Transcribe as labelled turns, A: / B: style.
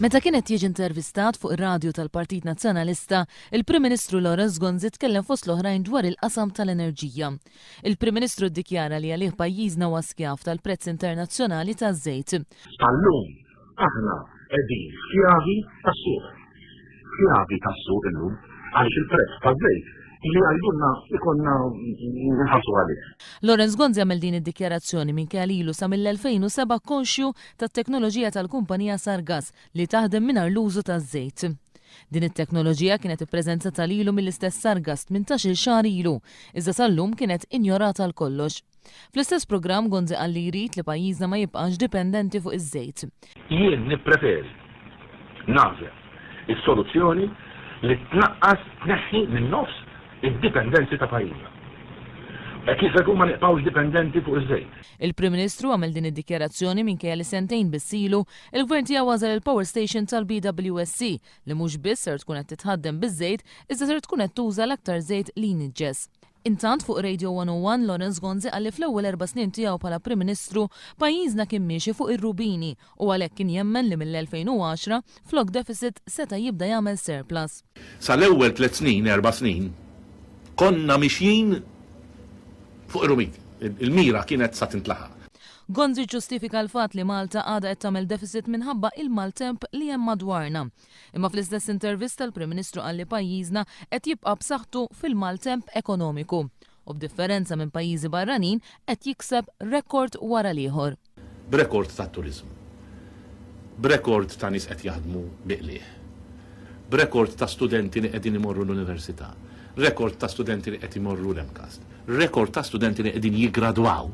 A: Meta kien qed jiġi intervistat fuq ir-radju tal-Partit Nazzjonalista, il-Prim Ministru Lawrence Gonzi tkellem fost l-oħrajn dwar il-qasam tal-enerġija. Il-Prim Ministru ddikjara li għalih pajjiżna huwa skjav tal-prezz internazzjonali taż-żejt.
B: Sal-lum aħna qegħdin skjavi tas-suq. Skjavi tas-suq illum għaliex il-prezz taż-żejt li jgħidulna ikollna nħallsu għalih.
A: Lawrence Gonzi għamel din id-dikjarazzjoni minkejja li ilu sa mill-2007 konxju tat-teknoloġija tal-kumpanija Sargas li taħdem mingħajr l-użu taż-żejt. Din it-teknoloġija kienet ippreżentata lilu mill-istess Sargas 18-il xahar ilu, iżda sal-lum kienet injorata għal kollox. Fl-istess programm Gonzi qal li jrid li pajjiżna ma jibqax dipendenti fuq iż-żejt.
B: Jien nippreferi nagħżel is-soluzzjoni li tnaqqas, tneħħi min-nofs id-dipendenzi ta' pajjiżna. Hekk jista' jkun ma nibqgħux dipendenti fuq iż-żejt.
A: Il-Prim Ministru għamel din id-dikjarazzjoni minkejja li sentejn biss ilu, il-Gvern tiegħu għażel il-power station tal-BWSC li mhux biss ser tkun qed titħaddem biż-żejt iżda ser tkun qed tuża l-aktar żejt li jniġġes. Intant fuq Radio 101 Lawrence Gonzi qal li fl-ewwel erba' snin tiegħu bħala Prim Ministru, pajjiżna kien miexi fuq ir-rubini u għalhekk kien jemmen li mill-2010 flok deficit seta' jibda jagħmel surplus.
B: Sal-ewwel tliet snin, erba' snin, konna mixjin fuq ir-rubini. Il-mira kienet sa tintlaħaq.
A: Gonzi ġġustifika l-fatt li Malta għadha qed tagħmel deficit minħabba il-maltemp li hemm madwarna. Imma fl-istess intervista l-Prim Ministru qal li pajjiżna qed jibqa' b'saħħtu fil-maltemp ekonomiku u b'differenza minn pajjiżi barranin qed jikseb rekord wara l-ieħor.
B: B'rekord ta' turiżmu. B'rekord ta' nies qed jaħdmu bi qligħ. B'rekord ta' studenti li qegħdin imorru l-università. Rekord ta' studenti li qed imorru l-MCAST. Rekord ta' studenti li qegħdin jiggradwaw.